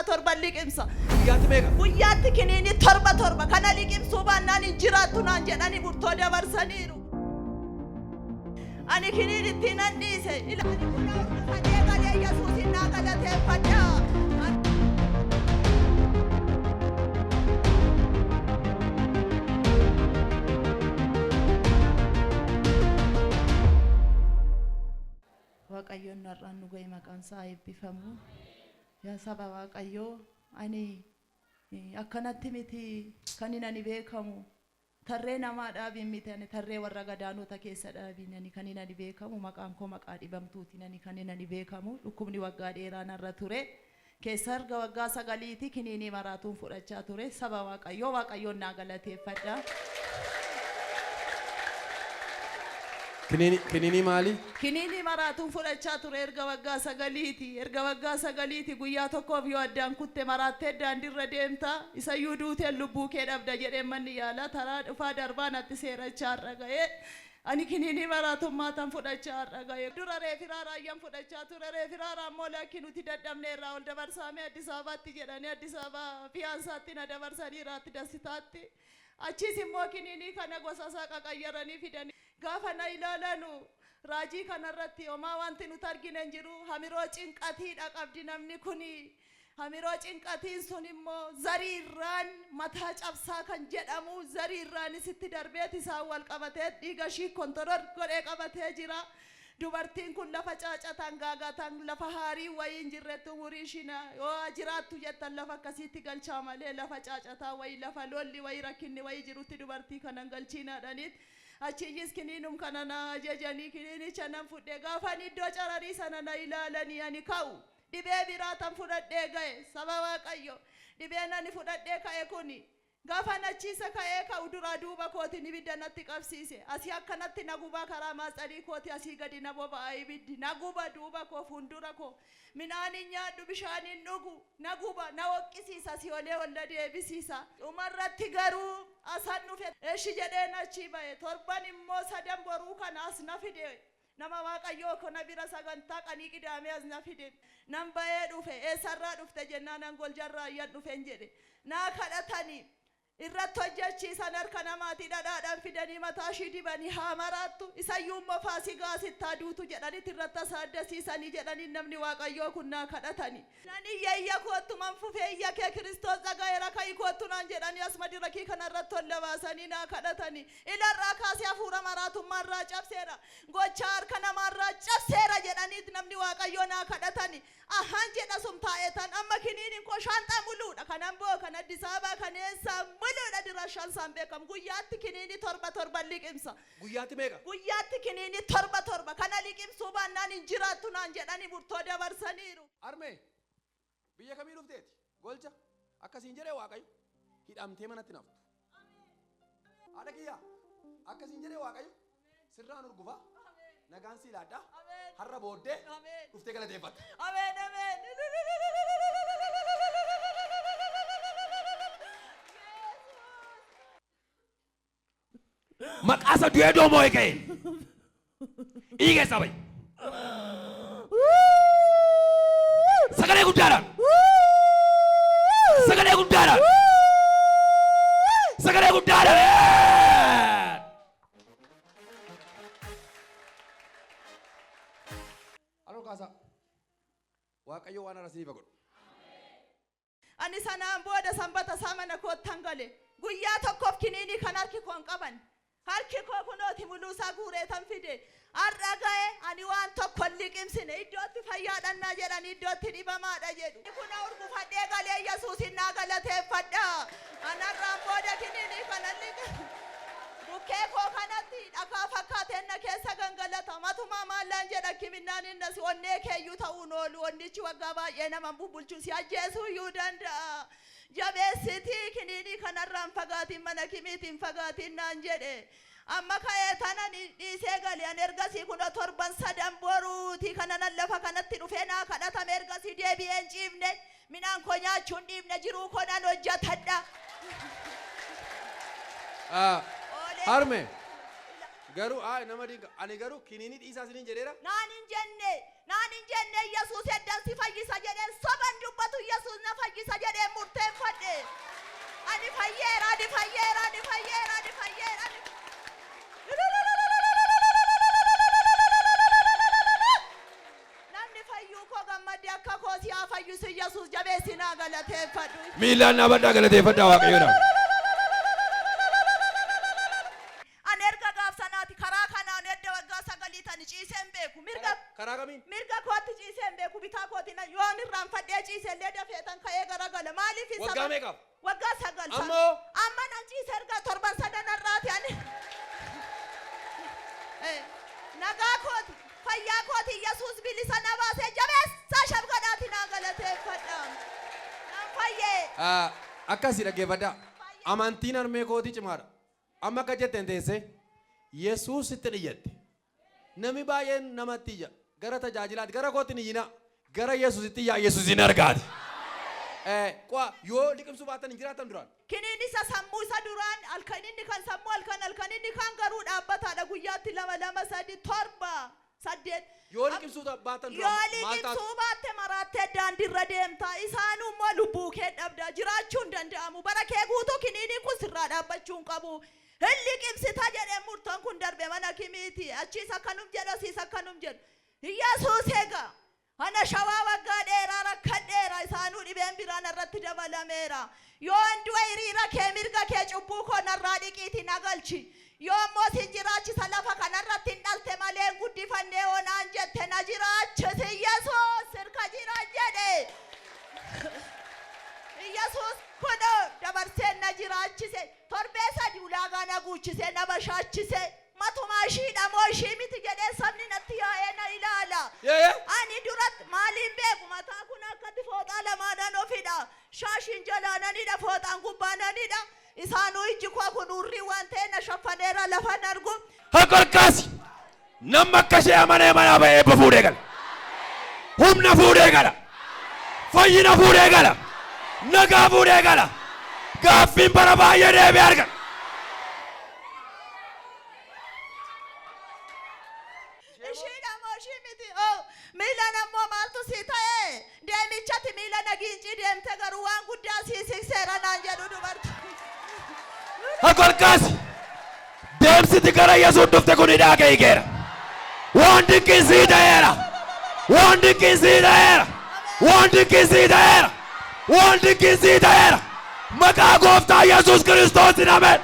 torba torban liqimsa. Guyyaatti meeqa? Guyyaatti kiniinii torba torba kana liqimsuu baannaan hin jiraattu naan jedhanii murtoo dabarsaniiru. Ani kiniinittii nan dhiise. Ilaali kun hordofadhee galee Yesuusin naa galateeffadha. Waaqayyoon narraan nu ga'e maqaan isaa eebbifamu. Yaa saba Waaqayyoo, ani akkanatti miti kan inni ani beekamu. Tarree namaa dhaabiin miti, ani tarree warra gadaanota keessa dhaabiin ani kan inni ani beekamu. Maqaan koo maqaa dhibamtuutiin ani kan inni ani beekamu. Dhukkubni waggaa dheeraa narra ture. Keessa erga waggaa 9ti kiniinii maraatuun fudhachaa ture. Saba Waaqayyoo, Waaqayyoon naa galateeffadha. Kiniinii maali? Kiniinii maraatuun fudhachaa ture erga waggaa 9ti. Erga waggaa 9ti guyyaa tokkoof yoo addaan kutte maraattee daandiirra deemta. Isayyuu duuteen lubbuu kee dhabda jedheen manni yaalaa taraa dhufaa darbaa natti seerachaa har'a ga'ee. Ani kiniinii maraatummaa tan fudhachaa har'a ga'e. Dura reefiraa raayyaan fudhachaa ture. Reefiraa raammoo lakki nuti dadhabne irraa ol dabarsaame Addis Ababaatti jedhanii Addis Ababa fiyaansaatti na dabarsanii raatti dasitaatti. Achiis immoo kiniinii kana gosa isaa qaqayyaranii fidanii gaafa na ilaalanu raajii kanarratti homaa wanti nuti argine hin jiru. Hamiroo cinqatiidha qabdi namni kuni. Hamiroo cinqatiin sun immoo zariirraan mataa cabsaa kan jedhamu zariirraanis itti darbeet isaan wal qabatee dhiiga ishii kontoror godhee qabatee jira. Dubartiin kun lafa caacatan gaagatan lafa haarii wayii hin jirretti umurii ishii yoo jiraattu jettan lafa akkasiitti galchaa malee lafa caacataa wayii lafa lolli wayii rakkinni wayii jirutti dubartii kanan galchiinaadhaniit. Achiyyis kiniinum kana na ajajanii kiniinicha nan fudhe. Gaafan iddoo cararii sana na ilaalanii ani ka'u. Dhibee biraa tan fudhadhee ga'e, saba Waaqayyo. Dhibeen ani fudhadhee ka'e kuni gaafa achiisa ka'ee ka'u duraa duuba kootiin ibidda natti qabsiise. Asii akkanatti na gubaa, karaa maatsalii kooti asii gadi na boba'a ibiddi. Na guba duuba koo, fuuldura koo. Midhaan hin nyaadhu, bishaan hin dhugu. Na guba, na hoqqisiisa, asii olee ol na deebisiisa. Dhumarratti garuu asan dhufe. Eshi jedheen achii ba'e. Torban immoo sadan boruu kana as na fide. Nama Waaqayyoo kana bira sagantaa qanii qidaamee as na fide. Nan ba'ee dhufe. Eessarraa dhufte jennaan an Goljarraa ayyan dhufen jedhe. Naa kadhatanii irratti hojjechiisan, harka namaatii dhadhaadhaan fidanii mataa ishii dibanii haa maraattu. Isayyuu immoo faasigaa asitti duutu jedhanitti irratti asaaddasiisanii jedhanii namni Waaqayyoo kun naa kadhatanii. Nan iyya, iyya koottuman fufee, iyya kee Kiristoos dhaga'eera, ka'ii koottu naan jedhanii as madirakii kanarratti ol baasanii naa kadhatanii. Ilarraa kaasee hafuura maraatummaarraa cabseera. Gochaa harka namaarraa cabseera jedhanii namni Waaqayyoo naa kadhatani. Ahaan jedha sum taa'etan amma kiniiniin koo shaanxaa muluudha. Kanan boo kan Addis Ababaa kan eessaa muluudha dira shansaan beekamu. Guyyaatti kiniinii torba torban liqimsa. Guyyaatti meeqa? Guyyaatti kiniinii torba torba kana liqimsuu baannaan hin jiraattu naan jedhanii murtoo dabarsaniiru. Armee, biyya kamii dhufteeti? Golcha akkasiin jedhee Waaqayyo hidhamtee manatti naftu. Haadha kiyyaa, akkasiin jedhee Waaqayyo sirraan urgufa, nagaan si ilaadha, har'a booddee dhuftee galateeffatta. Ameen, ameen. Maqaa isa du'ee doomoo eega'een. Dhiiga keessaa ba'i. Sagalee guddaadhaan. Sagalee guddaadhaan. Sagalee guddaadhaan. Aloo kaasaa. Waaqayyo waan haaraa isiniif haa godhu. Ani sanaan booda sanbata isaa mana koottan gale. Guyyaa tokkoof kiniinii kan harki koo hin qaban. Harki koo kunooti muluusaa guureetan fide. Har'a ga'e ani waan tokko hin liqimsine. Iddootti fayyaadhannaa jedhanii iddootti dhibamaadha jedhu. Kuna urgufadhee galee Yesuusin naa galateeffadha. Anarraan booda kiniinii kana liqim. Bukkee koo kanatti dhakaa fakkaateen na keessa gangalata. Matumaa maallaan jedha kiminnaan innas onnee keeyyuu ta'uun oolu. Onnichi waggaa baay'ee nama bubbulchu si ajjeesuu iyyuu danda'a. Jabeessitii kiniinii kanarraan fagaatiin mana kimiitiin fagaatiin naan jedhe. Amma ka'ee tanan dhiisee gale. Ani ergasii kuna torban sadan boruuti kananan lafa kanatti dhufee naa kadhatame, ergasii deebi'ee hin ciifne. Midhaan koo nyaachuu hin dhiifne, jiruu koo nan hojjetadha. Oolee. Harme, garuu nama dinqa, ani garuu kiniinii dhiisaa isiniin jedheera. Naan hin jenne, naan hin jenne. Yesuus eddan si fayyisa jedheen soban dubbatu, Yesuus na fayyisa. galateeffadhu. Miilaan dhaabadhaa galateeffadhaa Waaqayyoodhaan. Ani erga gaaf sanaati karaa kanaan edda waggaa 9 tani ciisee hin beeku. Mirga Karaa kamiin? Mirga kootti ciisee hin beeku, bitaa kooti na yoon irraanfadhee ciise illee dafeetan ka'ee garagala. Maaliif isa Waggaa meeqaaf? Waggaa 9. Ammoo? Amma nan ciise erga torban sadan irraati ani. Nagaa kooti, fayyaa kooti, Yesuus bilisa na baasee jabeessaa shabgadhaati naa galateeffadha. Nan fayyee. Akkasii dhaggeeffadhaa. Amantiin harmee kootii cimaadha. Amma akka jetteen teessee Yesuusitti dhiyyatte. Namni baay'een namatti iyya. Gara tajaajilaatti gara kootti hin iyyinaa. Gara Yesuusitti iyyaa Yesuus hin argaati. Qo'a yoo liqimsuu baattan hin jiraattan duraan. Kiniin isa sammuu isa duraan halkan inni kan sammuu halkan halkan inni kan garuu dhaabbataadha guyyaatti 2 2 3 7 8. Yoo liqimsuu baattan Yoo duraan maal taatu? liqimsuu baatte maraattee daandiirra deemta. Isaanuu immoo lubbuu kee dhabda. Jiraachuu hin danda'amu. Bara kee guutuu kiniiniin kun sirraa dhaabbachuu hin qabu. Hin liqimsita jedhee murtoon kun darbe mana kimiiti. Achiis akkanum jedhu asiis akkanum jedhu. Yesuus egaa. Ana shawaa waggaa dheeraa rakkadheera. Isaanuu dhibeen biraa narratti dabalameera. Yoo an du'e hiriira kee mirga kee cubbuu koo narraa dhiqiiti na galchi. Yoo immoo sin jiraachisa lafa kanarratti hin dhalte malee hin guddifannee onaan jette na jiraachisi Yesuus sirka jira jedhe. Yesuus kunoo dabarsee na jiraachise. Torbee 3 ulaagaa na guuchise na bashaachise. Matumaa ishiidha moo ishii miti jedhee sabni natti yaa'ee na ilaala. Ani duratti maaliin beeku mataa kun akkatti fooxaa lamaanan ofidha. Shaashiin jalaananidha fooxaan gubbaananidha. Isaanuu ijji koo kun hurrii waan ta'e na shaffaneera lafan argu. Harka ol kaasi. Namni akka ishee amanee manaa ba'ee eebba fuudhee gala. Humna fuudhee gala. Fayyina fuudhee gala. Nagaa fuudhee gala. Gaaffiin bara baay'ee deebi'ee argata. Ishiidha moo ishii miti? Oh, miilan ammoo maaltu sii ta'e? Deemichatti miila nagiincii deemte garuu waan guddaa sii sikseera naan jedhu dubarti. Harka ol kaasi. Deemsiti gara Yesuus dhufte kun hidhaa kee hiikeera. Waan dinqiin sii ta'eera. Waan dinqiin sii ta'eera. Waan dinqiin sii ta'eera. Waan dinqiin sii ta'eera. Maqaa gooftaa Yesuus Kiristoosiin ameen.